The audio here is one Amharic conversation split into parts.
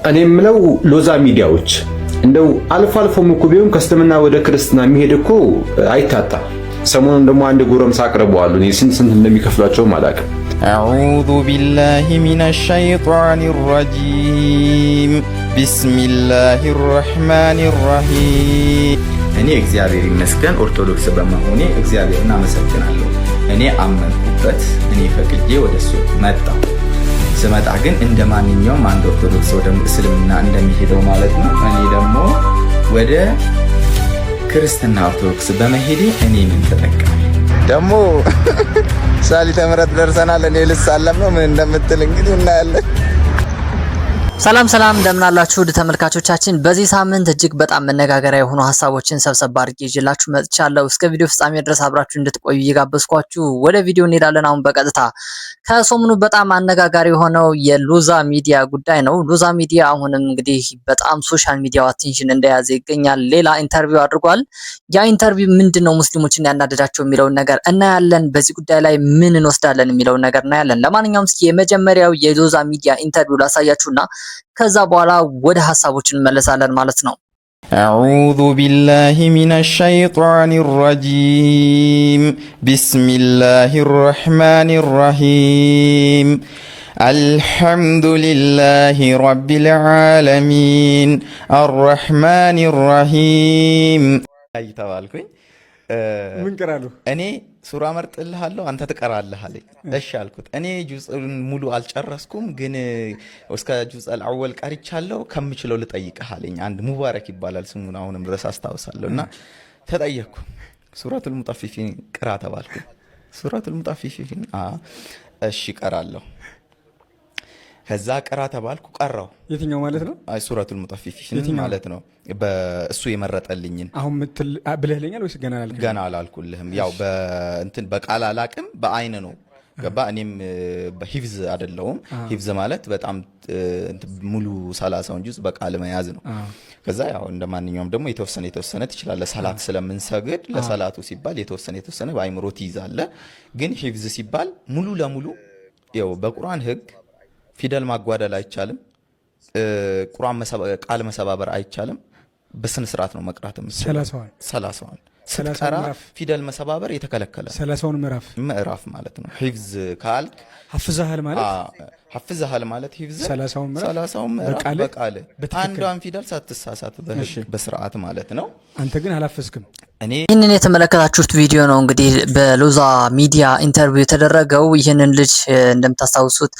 እኔ የምለው ሎዛ ሚዲያዎች እንደው አልፎ አልፎም እኮ ቢሆን ከእስልምና ወደ ክርስትና የሚሄድ እኮ አይታጣም። ሰሞኑን ደግሞ አንድ ጎረምሳ አቅርበዋል። እኔ ስንት ስንት እንደሚከፍሏቸውም አላውቅም። أعوذ بالله من الشيطان الرجيم بسم الله الرحمن الرحيم። እኔ እግዚአብሔር ይመስገን ኦርቶዶክስ በመሆኔ እግዚአብሔርን አመሰግናለሁ። እኔ አመንኩበት፣ እኔ ፈቅጄ ወደሱ መጣሁ። ስመጣ ግን እንደ ማንኛውም አንድ ኦርቶዶክስ ወደ እስልምና እንደሚሄደው ማለት ነው። እኔ ደግሞ ወደ ክርስትና ኦርቶዶክስ በመሄዴ እኔ ምን ተጠቃሚ ደግሞ ሳሊተ ምሕረት ደርሰናል። እኔ ልሳለም ነው፣ ምን እንደምትል እንግዲህ እናያለን። ሰላም ሰላም፣ እንደምን አላችሁ ውድ ተመልካቾቻችን። በዚህ ሳምንት እጅግ በጣም መነጋገሪያ የሆኑ ሀሳቦችን ሰብሰብ አድርጌ ይዤላችሁ መጥቻለሁ። እስከ ቪዲዮ ፍጻሜ ድረስ አብራችሁ እንድትቆዩ እየጋበዝኳችሁ ወደ ቪዲዮ እንሄዳለን። አሁን በቀጥታ ከሰሞኑ በጣም አነጋጋሪ የሆነው የሎዛ ሚዲያ ጉዳይ ነው። ሎዛ ሚዲያ አሁንም እንግዲህ በጣም social media ው attention እንደያዘ ይገኛል። ሌላ interview አድርጓል። ያ interview ምንድን ነው ሙስሊሞችን ያናደዳቸው የሚለውን ነገር እናያለን። በዚህ ጉዳይ ላይ ምን እንወስዳለን የሚለውን ነገር እናያለን። ለማንኛውም እስኪ የመጀመሪያው የሎዛ ሚዲያ interview ላሳያችሁና ከዛ በኋላ ወደ ሀሳቦች እንመለሳለን ማለት ነው። أعوذ بالله من الشيطان الرجيم بسم الله الرحمن الرحيم الحمد لله رب العالمين الرحمن الرحيم ተባልኩኝ። ምን ቀራሉ? እኔ ሱራ መርጥልሃለሁ አንተ ትቀራለህ አለኝ። እሺ አልኩት። እኔ ጁዝኡን ሙሉ አልጨረስኩም፣ ግን እስከ ጁዝ አልአወል ቀርቻለሁ፣ ከምችለው ልጠይቅህ አለኝ። አንድ ሙባረክ ይባላል፣ ስሙን አሁንም ድረስ አስታውሳለሁ። እና ተጠየቅኩ። ሱረቱል ሙጠፊፊን ቅራ ተባልኩ። ሱረቱል ሙጠፊፊን እሺ ቀራለሁ። ከዛ ቅራ ተባልኩ፣ ቀራው። የትኛው ማለት ነው? አይ ሱረቱል ሙጠፊፊን ማለት ነው። በእሱ የመረጠልኝን። አሁን ምትል ብለህልኛል ወይስ ገና አላልክም? ገና አላልኩልህም። ያው በእንትን በቃል አላቅም፣ በአይን ነው ገባ። እኔም በሂፍዝ አይደለሁም። ሂፍዝ ማለት በጣም ሙሉ 30ውን ጁዝ በቃል መያዝ ነው። ከዛ ያው እንደ ማንኛውም ደግሞ የተወሰነ የተወሰነ ትችላለህ። ሰላት ስለምንሰግድ ለሰላቱ ሲባል የተወሰነ የተወሰነ በአይምሮ ትይዛለህ። ግን ሂፍዝ ሲባል ሙሉ ለሙሉ ያው በቁርአን ህግ ፊደል ማጓደል አይቻልም። ቁርአን ቃል መሰባበር አይቻልም። በስነ ስርዓት ነው መቅራት የምትችለው። 30ዋን ስትቀራ ፊደል መሰባበር የተከለከለ 30ውን ምዕራፍ ምዕራፍ ማለት ነው። ሂፍዝ ካልክ ሐፍዘሃል ማለት ሐፍዘሃል ማለት ሂፍዝ 30ውን 30ውን ምዕራፍ በቃል አንዷን ፊደል ሳትሳሳት በስርዓት ማለት ነው። አንተ ግን አላፈዝክም። እኔ ይህንን የተመለከታችሁት ቪዲዮ ነው እንግዲህ በሎዛ ሚዲያ interview የተደረገው። ይህንን ልጅ እንደምታስታውሱት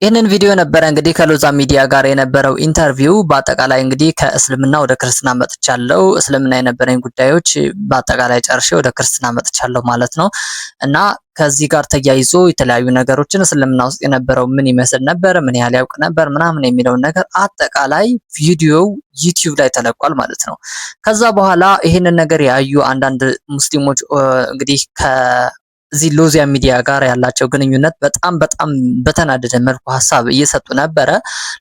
ይህንን ቪዲዮ ነበረ እንግዲህ ከሎዛ ሚዲያ ጋር የነበረው interview። በአጠቃላይ እንግዲህ ከእስልምና ወደ ክርስትና መጥቻለሁ፣ እስልምና የነበረኝ ጉዳዮች በአጠቃላይ ጨርሼ ወደ ክርስትና መጥቻለሁ ማለት ነው። እና ከዚህ ጋር ተያይዞ የተለያዩ ነገሮችን እስልምና ውስጥ የነበረው ምን ይመስል ነበር፣ ምን ያህል ያውቅ ነበር ምናምን የሚለውን ነገር አጠቃላይ ቪዲዮው ዩቲዩብ ላይ ተለቋል ማለት ነው። ከዛ በኋላ ይህንን ነገር ያዩ አንዳንድ ሙስሊሞች እንግዲህ እዚህ ሎዚያ ሚዲያ ጋር ያላቸው ግንኙነት በጣም በጣም በተናደደ መልኩ ሀሳብ እየሰጡ ነበረ።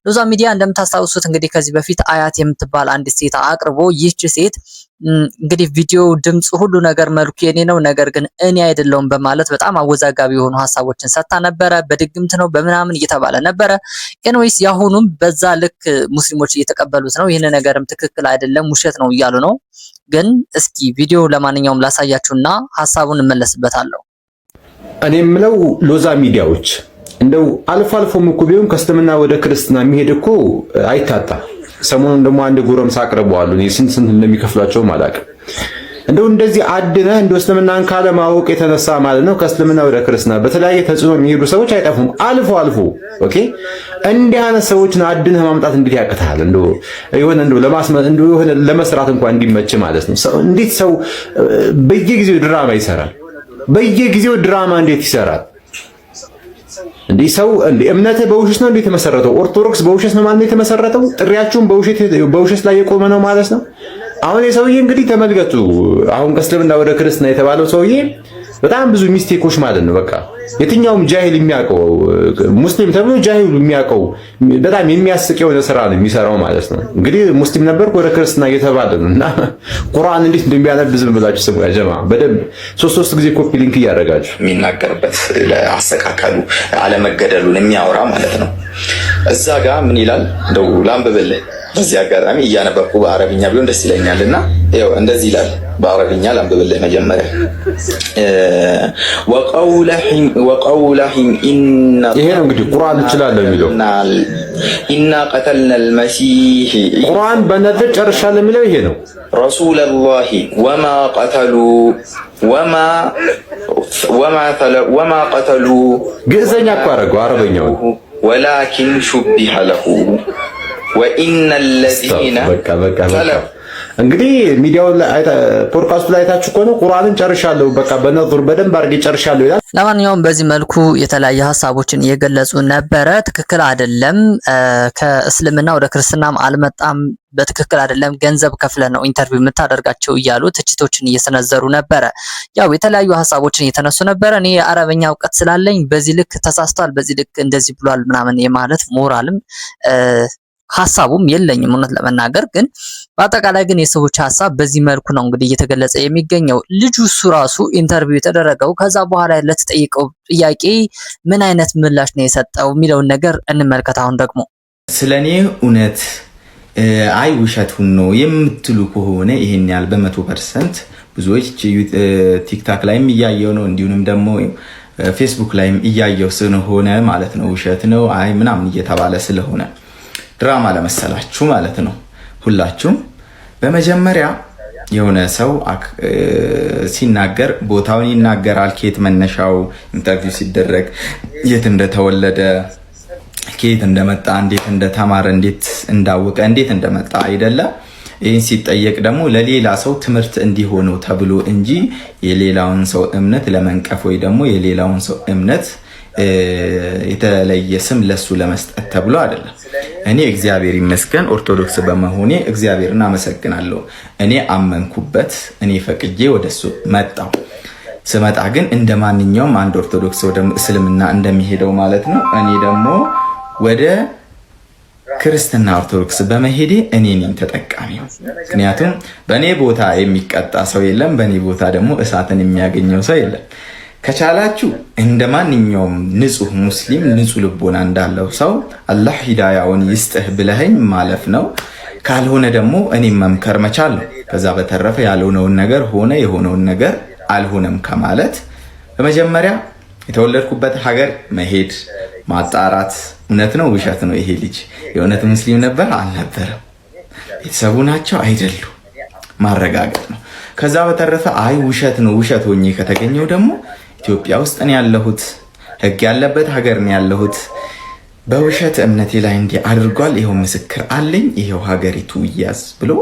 ሎዛ ሚዲያ እንደምታስታውሱት እንግዲህ ከዚህ በፊት አያት የምትባል አንዲት ሴት አቅርቦ ይህች ሴት እንግዲህ ቪዲዮ፣ ድምፅ፣ ሁሉ ነገር መልኩ የኔ ነው፣ ነገር ግን እኔ አይደለሁም በማለት በጣም አወዛጋቢ የሆኑ ሀሳቦችን ሰጥታ ነበረ። በድግምት ነው በምናምን እየተባለ ነበረ። Anyways ያሁኑም በዛ ልክ ሙስሊሞች እየተቀበሉት ነው። ይህን ነገርም ትክክል አይደለም፣ ውሸት ነው እያሉ ነው። ግን እስኪ ቪዲዮ ለማንኛውም ላሳያችሁና ሀሳቡን እመለስበታለሁ። እኔ የምለው ሎዛ ሚዲያዎች እንደው አልፎ አልፎም እኮ ቢሆን ከእስልምና ወደ ክርስትና የሚሄድ እኮ አይታጣም። ሰሞኑን ደግሞ አንድ ጎረምሳ አቅርበዋል። እኔ ስንት ስንት እንደሚከፍሏቸውም አላውቅም። እንደው እንደዚህ አድነህ እንደው እስልምናን ካለማወቅ የተነሳ ማለት ነው ከእስልምና ወደ ክርስትና በተለያየ ተጽዕኖ የሚሄዱ ሰዎች አይጠፉም። አልፎ አልፎ okay። እንዲህ አይነት ሰዎችን አድነህ ማምጣት እንዴት ያቅትሃል? እንደው የሆነ እንደው እንደው የሆነ ለመስራት እንኳን እንዲመች ማለት ነው። እንዴት ሰው በየጊዜው ድራማ ይሰራል? በየጊዜው ድራማ እንዴት ይሰራል? እንዲህ ሰው እንዴ እምነትህ በውሸት ነው እንዴ የተመሰረተው? ኦርቶዶክስ በውሸት ነው ማለት ነው የተመሰረተው? ጥሪያችሁን በውሸት ላይ የቆመ ነው ማለት ነው። አሁን የሰውዬ እንግዲህ ተመልከቱ። አሁን ከእስልምና ወደ ክርስትና የተባለው ሰውዬ በጣም ብዙ mistake ኦች ማለት ነው። በቃ የትኛውም ጃሂል የሚያውቀው፣ ሙስሊም ተብሎ ጃሂሉ የሚያውቀው በጣም የሚያስቅ የሆነ ስራ ነው የሚሰራው ማለት ነው። እንግዲህ ሙስሊም ነበርኩ ወደ ክርስትና እየተባለ ነው እና ቁርአን እንዴት እንደሚያነብ ዝም ብላችሁ ስሙ ያ ጀማ። በደንብ ሶስት ሶስት ጊዜ copy link እያደረጋችሁ። የሚናገርበት አሰቃቀሉ አለመገደሉን የሚያወራ ማለት ነው። እዛ ጋ ምን ይላል? እንደው ላንብብልህ። በዚህ አጋጣሚ እያነበብኩ በአረብኛ ቢሆን ደስ ይለኛል እና ይኸው እንደዚህ ይላል። በአረብኛ ላንብብልህ መጀመሪያ። وقولهم إنا ይሄ ነው እንግዲህ ቁርአን እችላለሁ የሚለው። إنا قتلنا المسيح ቁርአን በነዝር ጨርሻለሁ የሚለው ይሄ ነው። رسول الله وما قتلوه وما قتلوه ግዕዘኛ እኮ አደረገው አረበኛውን። ولكن شبه لهم وإن الذين በቃ በቃ በቃ። እንግዲህ ሚዲያው ላይ፣ ፖድካስቱ ላይ አይታችሁ ከሆነ ቁርአንን ጨርሻለሁ፣ በቃ በነዝር በደንብ አድርጌ ጨርሻለሁ ይላል። ለማንኛውም በዚህ መልኩ የተለያዩ ሀሳቦችን እየገለጹ ነበረ። ትክክል አይደለም፣ ከእስልምና ወደ ክርስትናም አልመጣም፣ በትክክል አይደለም፣ ገንዘብ ከፍለ ነው interview የምታደርጋቸው እያሉ ትችቶችን እየሰነዘሩ ነበረ። ያው የተለያዩ ሀሳቦችን እየተነሱ ነበረ። እኔ የአረበኛ እውቀት ስላለኝ በዚህ ልክ ተሳስቷል፣ በዚህ ልክ እንደዚህ ብሏል ምናምን የማለት ሞራልም ሀሳቡም የለኝም እውነት ለመናገር። ግን በአጠቃላይ ግን የሰዎች ሀሳብ በዚህ መልኩ ነው እንግዲህ እየተገለጸ የሚገኘው። ልጁ እሱ ራሱ interview የተደረገው ከዛ በኋላ ለተጠየቀው ጥያቄ ምን አይነት ምላሽ ነው የሰጠው የሚለውን ነገር እንመልከት። አሁን ደግሞ ስለ እኔ እውነት አይ ውሸቱን ነው የምትሉ ከሆነ ይሄን ያህል በ100% ብዙዎች ቲክታክ ላይም እያየው ነው፣ እንዲሁም ደግሞ ፌስቡክ ላይም እያየው ስለሆነ ማለት ነው፣ ውሸት ነው አይ ምናምን እየተባለ ስለሆነ ድራማ ለመሰላችሁ ማለት ነው። ሁላችሁም በመጀመሪያ የሆነ ሰው ሲናገር ቦታውን ይናገራል። ከየት መነሻው፣ interview ሲደረግ የት እንደተወለደ፣ ከየት እንደመጣ፣ እንዴት እንደተማረ፣ እንዴት እንዳወቀ፣ እንዴት እንደመጣ አይደለም። ይህን ሲጠየቅ ደግሞ ለሌላ ሰው ትምህርት እንዲሆነው ተብሎ እንጂ የሌላውን ሰው እምነት ለመንቀፍ ወይ ደግሞ የሌላውን ሰው እምነት የተለየ ስም ለሱ ለመስጠት ተብሎ አይደለም። እኔ እግዚአብሔር ይመስገን ኦርቶዶክስ በመሆኔ እግዚአብሔርን አመሰግናለሁ። እኔ አመንኩበት፣ እኔ ፈቅጄ ወደሱ መጣሁ። ስመጣ ግን እንደ ማንኛውም አንድ ኦርቶዶክስ ወደ እስልምና እንደሚሄደው ማለት ነው። እኔ ደግሞ ወደ ክርስትና ኦርቶዶክስ በመሄዴ እኔ ነኝ ተጠቃሚው። ምክንያቱም በእኔ ቦታ የሚቀጣ ሰው የለም፣ በእኔ ቦታ ደግሞ እሳትን የሚያገኘው ሰው የለም። ከቻላችሁ እንደ ማንኛውም ንጹህ ሙስሊም፣ ንጹህ ልቦና እንዳለው ሰው አላህ ሂዳያውን ይስጥህ ብለኸኝ ማለፍ ነው። ካልሆነ ደግሞ እኔም መምከር መቻል ነው። ከዛ በተረፈ ያልሆነውን ነገር ሆነ፣ የሆነውን ነገር አልሆነም ከማለት በመጀመሪያ የተወለድኩበት ሀገር መሄድ፣ ማጣራት፣ እውነት ነው ውሸት ነው፣ ይሄ ልጅ የእውነት ሙስሊም ነበር አልነበረም፣ ቤተሰቡ ናቸው አይደሉ፣ ማረጋገጥ ነው። ከዛ በተረፈ አይ ውሸት ነው፣ ውሸት ሆኜ ከተገኘው ደግሞ ኢትዮጵያ ውስጥ ነው ያለሁት፣ ህግ ያለበት ሀገር ነው ያለሁት። በውሸት እምነቴ ላይ እንዲህ አድርጓል፣ ይኸው ምስክር አለኝ፣ ይኸው ሀገሪቱ እያዝ ብሎ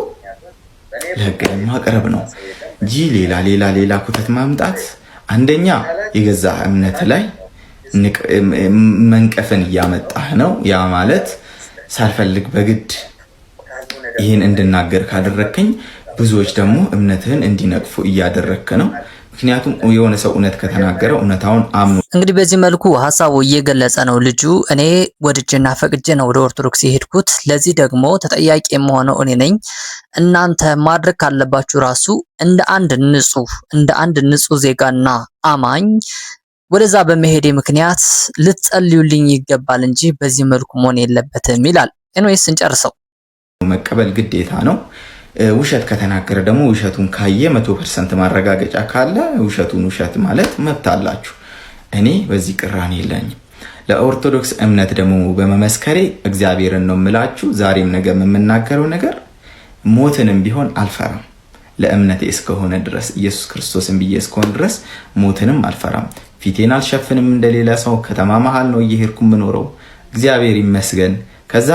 ለህግ ማቅረብ ነው እንጂ ሌላ ሌላ ሌላ ኩተት ማምጣት አንደኛ የገዛ እምነት ላይ መንቀፍን እያመጣህ ነው። ያ ማለት ሳልፈልግ በግድ ይህን እንድናገር ካደረግከኝ ብዙዎች ደግሞ እምነትህን እንዲነቅፉ እያደረግክ ነው። ምክንያቱም የሆነ ሰው እውነት ከተናገረ እውነታውን አምኖ እንግዲህ በዚህ መልኩ ሀሳቡ እየገለጸ ነው ልጁ። እኔ ወድጄና ፈቅጄ ነው ወደ ኦርቶዶክስ የሄድኩት። ለዚህ ደግሞ ተጠያቂ የምሆነው እኔ ነኝ። እናንተ ማድረግ ካለባችሁ ራሱ እንደ አንድ ንጹህ ዜጋና አማኝ ወደዛ በመሄዴ ምክንያት ልትጸልዩልኝ ይገባል እንጂ በዚህ መልኩ መሆን የለበትም ይላል። Anyways እንጨርሰው። መቀበል ግዴታ ነው። ውሸት ከተናገረ ደግሞ ውሸቱን ካየ 100% ማረጋገጫ ካለ ውሸቱን ውሸት ማለት መብት አላችሁ። እኔ በዚህ ቅራኔ የለኝም። ለኦርቶዶክስ እምነት ደግሞ በመመስከሬ እግዚአብሔርን ነው የምላችሁ። ዛሬም ነገ የምናገረው ነገር ሞትንም ቢሆን አልፈራም። ለእምነቴ እስከሆነ ድረስ፣ ኢየሱስ ክርስቶስን ብዬ እስከሆነ ድረስ ሞትንም አልፈራም። ፊቴን አልሸፍንም እንደሌላ ሰው። ከተማ መሀል ነው እየሄድኩ የምኖረው። እግዚአብሔር ይመስገን። ከዛ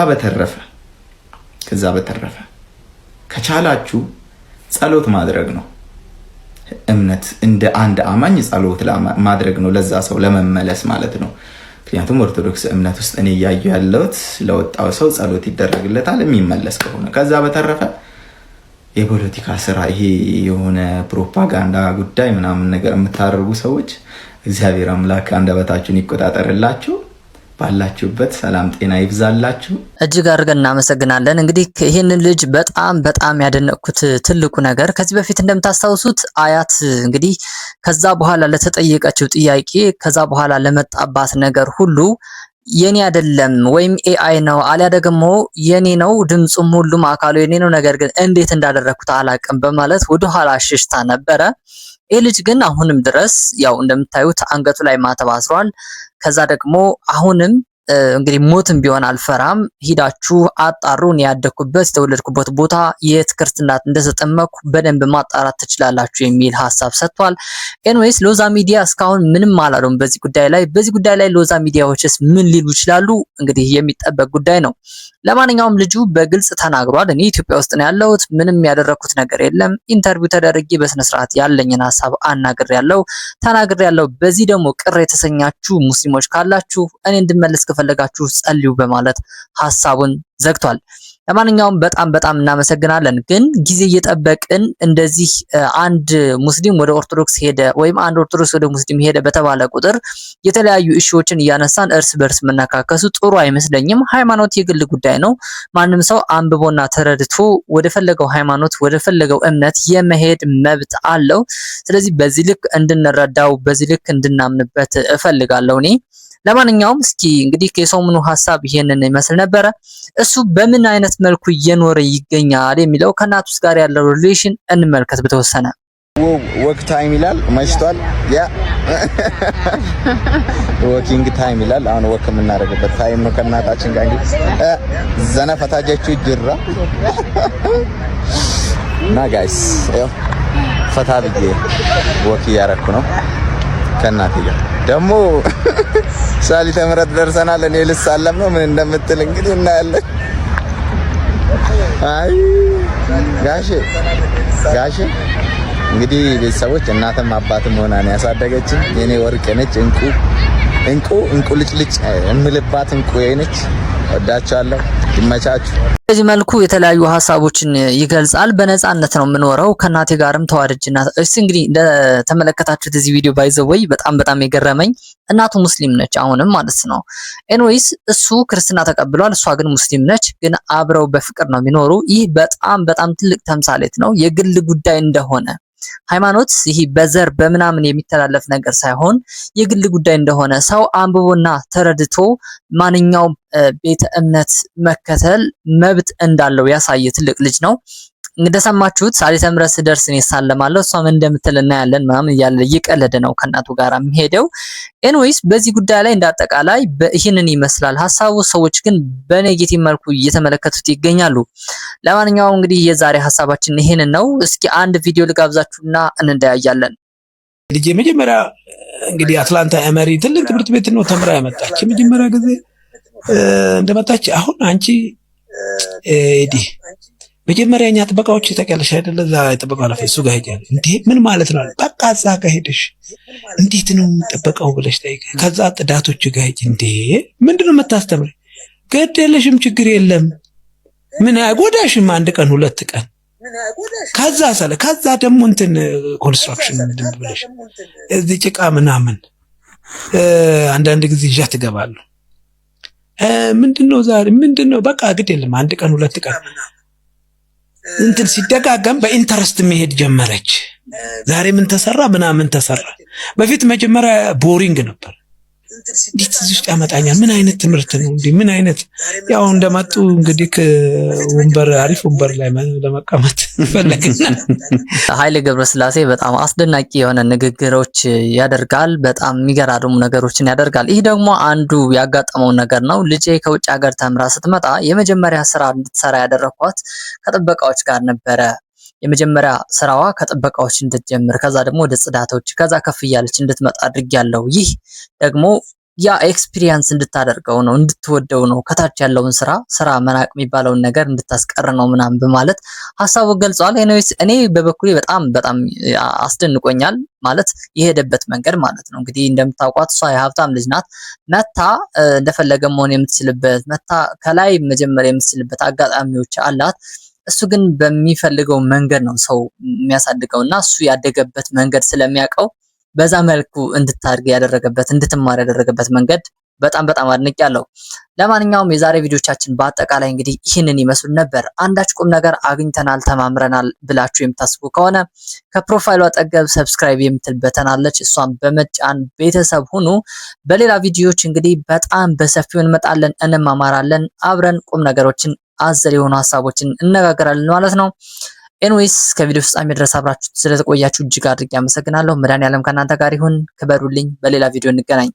በተረፈ ከቻላችሁ ጸሎት ማድረግ ነው። እምነት እንደ አንድ አማኝ ጸሎት ማድረግ ነው፣ ለዛ ሰው ለመመለስ ማለት ነው። ምክንያቱም ኦርቶዶክስ እምነት ውስጥ እኔ እያየሁ ያለሁት ለወጣው ሰው ጸሎት ይደረግለታል የሚመለስ ከሆነ። ከዛ በተረፈ የፖለቲካ ስራ ይሄ የሆነ ፕሮፓጋንዳ ጉዳይ ምናምን ነገር የምታደርጉ ሰዎች እግዚአብሔር አምላክ አንደበታችሁን ይቆጣጠርላችሁ። ባላችሁበት ሰላም ጤና ይብዛላችሁ። እጅግ አድርገን እናመሰግናለን። እንግዲህ ይህንን ልጅ በጣም በጣም ያደነቅኩት ትልቁ ነገር ከዚህ በፊት እንደምታስታውሱት አያት እንግዲህ ከዛ በኋላ ለተጠየቀችው ጥያቄ፣ ከዛ በኋላ ለመጣባት ነገር ሁሉ የኔ አይደለም ወይም AI ነው፣ አሊያ ደግሞ የኔ ነው፣ ድምፁም ሁሉም አካሉ የኔ ነው፣ ነገር ግን እንዴት እንዳደረግኩት አላቅም በማለት ወደኋላ ሽሽታ ነበረ። ይህ ልጅ ግን አሁንም ድረስ ያው እንደምታዩት አንገቱ ላይ ማተብ አስሯል። ከዛ ደግሞ አሁንም እንግዲህ ሞትም ቢሆን አልፈራም፣ ሂዳችሁ አጣሩ፣ እኔ ያደግኩበት የተወለድኩበት ቦታ የት ክርስትና እንደተጠመኩ በደንብ ማጣራት ትችላላችሁ የሚል ሀሳብ ሰጥቷል። Anyways ሎዛ ሚዲያ እስካሁን ምንም አላሉም በዚህ ጉዳይ ላይ። በዚህ ጉዳይ ላይ ሎዛ ሚዲያዎችስ ምን ሊሉ ይችላሉ? እንግዲህ የሚጠበቅ ጉዳይ ነው። ለማንኛውም ልጁ በግልጽ ተናግሯል። እኔ ኢትዮጵያ ውስጥ ነው ያለሁት፣ ምንም ያደረኩት ነገር የለም። Interview ተደርጌ በስነ ስርዓት ያለኝን ሀሳብ አናግሬያለሁ፣ ተናግሬያለሁ። በዚህ ደግሞ ቅር የተሰኛችሁ ሙስሊሞች ካላችሁ እኔ እንድመለስ ከፈለጋችሁ ጸልዩ በማለት ሀሳቡን ዘግቷል። ለማንኛውም በጣም በጣም እናመሰግናለን። ግን ጊዜ እየጠበቅን እንደዚህ አንድ ሙስሊም ወደ ኦርቶዶክስ ሄደ ወይም አንድ ኦርቶዶክስ ወደ ሙስሊም ሄደ በተባለ ቁጥር የተለያዩ issue ዎችን እያነሳን እርስ በርስ መነካከሱ ጥሩ አይመስለኝም። ሃይማኖት የግል ጉዳይ ነው። ማንም ሰው አንብቦና ተረድቶ ወደፈለገው ሃይማኖት ወደፈለገው እምነት የመሄድ መብት አለው። ስለዚህ በዚህ ልክ እንድንረዳው፣ በዚህ ልክ እንድናምንበት እፈልጋለሁ እኔ። ለማንኛውም እስኪ እንግዲህ የሰሙኑ ሀሳብ ይሄንን ይመስል ነበረ። እሱ በምን አይነት መልኩ እየኖረ ይገኛል የሚለው ከእናቱስ ጋር ያለው relation እንመልከት በተወሰነ። Walk time ይላል፣ መሽቷል። Yeah, walking time ይላል። አሁን walk የምናደርግበት time ነው ከእናታችን ጋር። እንግዲህ ዘና ፈታ jechuu jirra እና guys፣ ያው ፈታ ብዬ walk እያረኩ ነው ከእናቴ ጋር። ደግሞ ሳሊተ ምህረት ደርሰናል። እኔ ልሳለም ነው፣ ምን እንደምትል እንግዲህ እናያለን። አይ ጋሼ፣ ጋሼ፣ እንግዲህ ቤተሰቦች እናትም አባትም ሆና ነው ያሳደገችኝ። የኔ ወርቅ ነች፣ እንቁ እንቁ እንቁ ልጭልጭ እምልባት እንቁ ነች። ወዳችኋለሁ። ይመቻችሁ። በዚህ መልኩ የተለያዩ ሀሳቦችን ይገልጻል። በነፃነት ነው የምኖረው፣ ከእናቴ ጋርም ተዋድጅና። እስቲ እንግዲህ እንደተመለከታችሁት እዚህ ቪዲዮ by the way በጣም በጣም የገረመኝ እናቱ ሙስሊም ነች አሁንም ማለት ነው። Anyways እሱ ክርስትና ተቀብሏል፣ እሷ ግን ሙስሊም ነች። ግን አብረው በፍቅር ነው የሚኖሩ። ይህ በጣም በጣም ትልቅ ተምሳሌት ነው የግል ጉዳይ እንደሆነ፣ ሃይማኖት ይህ በዘር በምናምን የሚተላለፍ ነገር ሳይሆን የግል ጉዳይ እንደሆነ፣ ሰው አንብቦና ተረድቶ ማንኛውም ቤተ እምነት መከተል መብት እንዳለው ያሳየ ትልቅ ልጅ ነው። እንደሰማችሁት ሳሊተ ምሕረት ስደርስ እኔ እሳለማለሁ፣ እሷም እንደምትል እናያለን ምናምን እያለ እየቀለደ ነው ከእናቱ ጋር የሚሄደው። Anyways በዚህ ጉዳይ ላይ እንዳጠቃላይ ይህንን ይመስላል ሀሳቡ። ሰዎች ግን በ negative መልኩ እየተመለከቱት ይገኛሉ። ለማንኛውም እንግዲህ የዛሬ ሀሳባችን ይህንን ነው። እስኪ አንድ ቪዲዮ ልጋብዛችሁና እንለያያለን። ልጅ የመጀመሪያ እንግዲህ አትላንታ ኤመሪ ትልቅ ትምህርት ቤት ነው ተምራ ያመጣች። የመጀመሪያ ጊዜ እንደመጣች አሁን አንቺ ኤዲ መጀመሪያ እኛ ጥበቃዎች ታውቂያለሽ አይደለ? እዛ የጥበቃ ኃላፊ እሱ ጋር ሄጃለሁ። እንዴ ምን ማለት ነው? በቃ እዛ ጋር ሄደሽ እንዴት ነው የምጠበቀው ብለሽ ጠይቀ፣ ከዛ ጥዳቶች ጋር ሄጅ። እንዴ ምንድን ነው የምታስተምሪ? ግድ የለሽም፣ ችግር የለም፣ ምን አይጎዳሽም። አንድ ቀን 2 ቀን ከዛ ሰለ ከዛ ደግሞ እንትን construction ምንድን ብለሽ እዚህ ጭቃ ምናምን አንዳንድ ጊዜ ይዣት እገባለሁ። ምንድን ነው ዛሬ ምንድን ነው? በቃ ግድ የለም፣ አንድ ቀን 2 ቀን እንትን ሲደጋገም በ interest መሄድ ጀመረች። ዛሬ ምን ተሰራ ምናምን ተሰራ። በፊት መጀመሪያ boring ነበር። እንዴት እዚህ ውስጥ ያመጣኛል? ምን አይነት ትምህርት ነው እንዲህ? ምን አይነት ያው እንደመጡ እንግዲህ ወንበር አሪፍ ወንበር ላይ ለመቀመጥ ፈለግና ኃይሌ ገብረስላሴ በጣም አስደናቂ የሆነ ንግግሮች ያደርጋል። በጣም የሚገራርሙ ነገሮችን ያደርጋል። ይህ ደግሞ አንዱ ያጋጠመው ነገር ነው። ልጄ ከውጭ ሀገር ተምራ ስትመጣ የመጀመሪያ ስራ እንድትሰራ ያደረኳት ከጥበቃዎች ጋር ነበረ። የመጀመሪያ ስራዋ ከጥበቃዎች እንድትጀምር፣ ከዛ ደግሞ ወደ ጽዳቶች፣ ከዛ ከፍ እያለች እንድትመጣ አድርጊያለሁ። ይህ ደግሞ ያ experience እንድታደርገው ነው፣ እንድትወደው ነው፣ ከታች ያለውን ስራ ስራ መናቅ የሚባለውን ነገር እንድታስቀር ነው ምናምን በማለት ሀሳቡ ገልጿል። Anyways እኔ በበኩሌ በጣም በጣም አስደንቆኛል፣ ማለት የሄደበት መንገድ ማለት ነው። እንግዲህ እንደምታውቋት እሷ የሀብታም ልጅ ናት። መታ እንደፈለገ መሆን የምትችልበት፣ መታ ከላይ መጀመር የምትችልበት አጋጣሚዎች አላት። እሱ ግን በሚፈልገው መንገድ ነው ሰው የሚያሳድገው እና እሱ ያደገበት መንገድ ስለሚያውቀው በዛ መልኩ እንድታድግ ያደረገበት፣ እንድትማር ያደረገበት መንገድ በጣም በጣም አድንቄያለሁ። ለማንኛውም የዛሬ ቪዲዮቻችን በአጠቃላይ እንግዲህ ይህንን ይመስሉ ነበር። አንዳች ቁም ነገር አግኝተናል፣ ተማምረናል ብላችሁ የምታስቡ ከሆነ ከ profile ኡ አጠገብ subscribe የምትል button አለች። እሷን በመጫን ቤተሰብ ሁኑ። በሌላ ቪዲዮዎች እንግዲህ በጣም በሰፊው እንመጣለን፣ እንማማራለን፣ አብረን ቁም ነገሮችን አዘል የሆኑ ሀሳቦችን እነጋገራለን ማለት ነው። Anyways፣ ከቪዲዮ ፍጻሜ ድረስ አብራችሁ ስለተቆያችሁ እጅግ አድርጌ አመሰግናለሁ። መድኃኒዓለም ከእናንተ ጋር ይሁን። ክበሩልኝ። በሌላ ቪዲዮ እንገናኝ።